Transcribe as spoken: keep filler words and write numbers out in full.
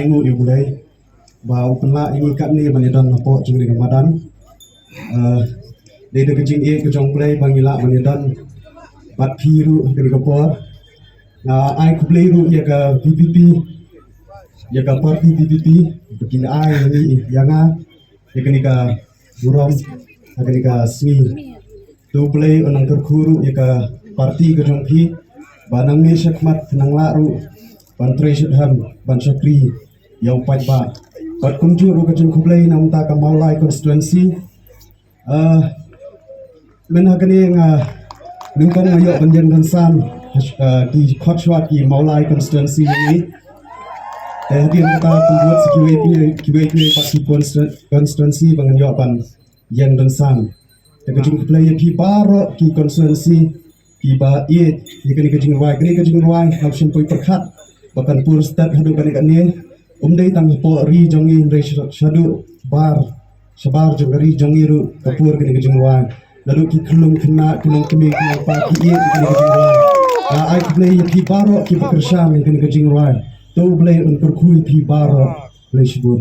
Ai nguh ïa U Blei ba u pynlah ïa ngi katne ban ïadon hapoh jong kane ka madan. Eh, dei da ka jingïeit ka jong U Blei ba ngi lah ban ïadon bad phi ruh ha kane ka por. Nga ai khublei ruh ïa ka VPP, ïa ka party VPP ba kin ai ïa ngi, ïa nga, ïa kane ka burom ha kane ka sngi. To U Blei un nang kyrkhu ruh ïa ka party ka jong phi ba nangne shakhmat nang lah ruh ban trei shitom, ban shakri ïa u paidbah. Bad kumjuh ruh ka jingkhublei na bynta ka Mawlai constituency. Ah, mynta ha kane nga, nyngkong nga ïoh ban ïeng don san, ah, ki khot shuwa ki Mawlai constituency ïa ngi. Te hadien kata kumjuh sa kiwei kiwei, kiwei kiwei pat ki constitu-, constituency ba ngan ïoh ban ïeng don san. Te ka jingkhublei ïa phi baroh ki constituency kiba ïeit ïa kane ka jingrwai, kane ka jingrwai, nga sngewthuh pyrkhat ba kan pur stet haduh kane kane. Um dei tang hapoh ri jong ngi, hynrei sha-, shaduh bar, shabar jong ka ri jong ngi ruh ka pur kane ka jingrwai. Naduh ki khyllung khynnah, khyllung kmie, khyllung kpa ki ïeit ïa kane ka jingrwai. Nga ai khublei ïa phi baroh kiba kyrshan ïa kane ka jingrwai. To U Blei un kyrkhu ïa phi baroh. Khublei shibun.